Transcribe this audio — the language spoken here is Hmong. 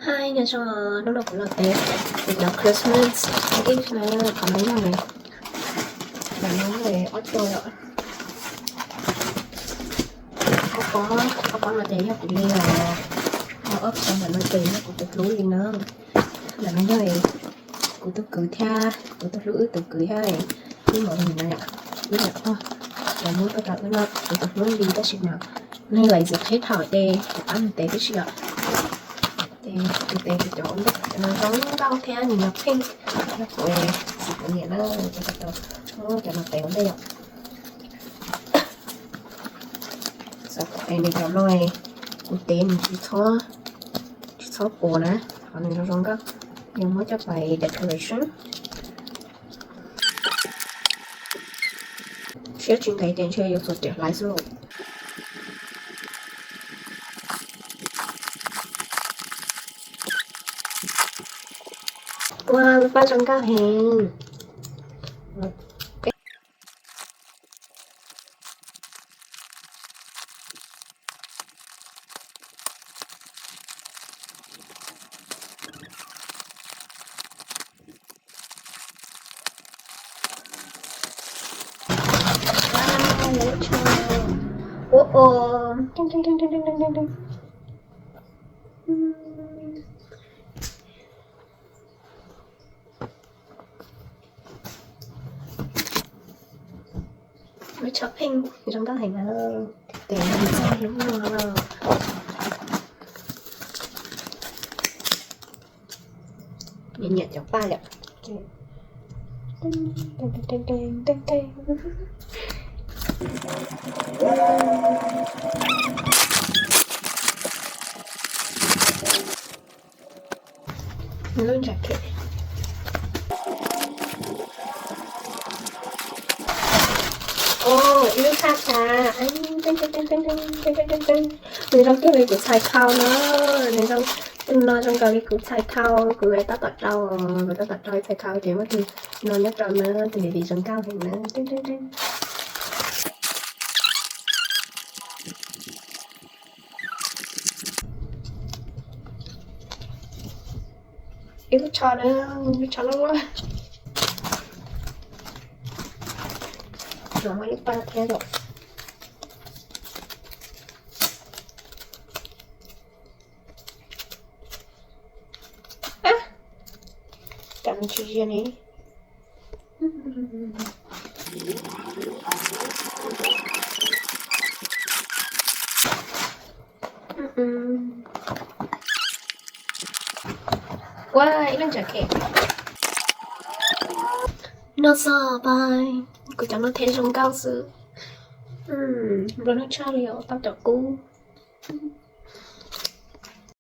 Hi, nyob zoo, hnub no kuv los tev kuv cov Christmas gift na, qhov no yog, ntawm no ob co, ob pob, ob pob no ces yog kuv li os, ob pob ntawm no ces yog kuv tus hlub li na. Ntawm no yog kuv tus kwv thiab kuv tus hlub wb tus kwv thiab wb mus li na, wb niam pog, lawv muab tuaj rau wb noj, kuv tus hlub li tab sis mas nws lazy qhib thaum ces kuv pab nws tev tib si os. Ces kuv tev kuv cov ua ntej, cov no zoo nkauj thiab nws yog pink, yog kuv, kuv niam na, ces kuv tau muab cov no tev ua ntej yom. Xav kom es nws cov no kuv tev nws tsis txhob, tsis txhob puas na, qhov nws zoo zoo nkauj, yuav muab coj pais decoration. Siab tsis ntev ces ntshe yuav txuas riam hlais xwb. Ua lub paj zoo nkauj heev. Ua, ua. Lub tsho pheej zoo nkauj heev na, tes nws txog hlub no. Nyiam nyiam cov paj yom. Lub jacket. Ib lub thaj tsam. Nws zoo kawg li kuv txhais khau na. Nws zoo, tus no zoo nkaus li kuv txhais khau, kuv tab tom rau, kuv tab tom rau txhais khau ces muab tus no nyob rau na, tus baby zoo nkauj heev na. Ib lub tsho na, lub tsho loj loj. Los muaj ib paj thiab yom. Cas nws tsis zias ne. Ua ib leeg tseem khem. No xo pais, kuv cov no thiaj zoo nkauj xwb. Nplua nuj tshaj li os, tau cov kub.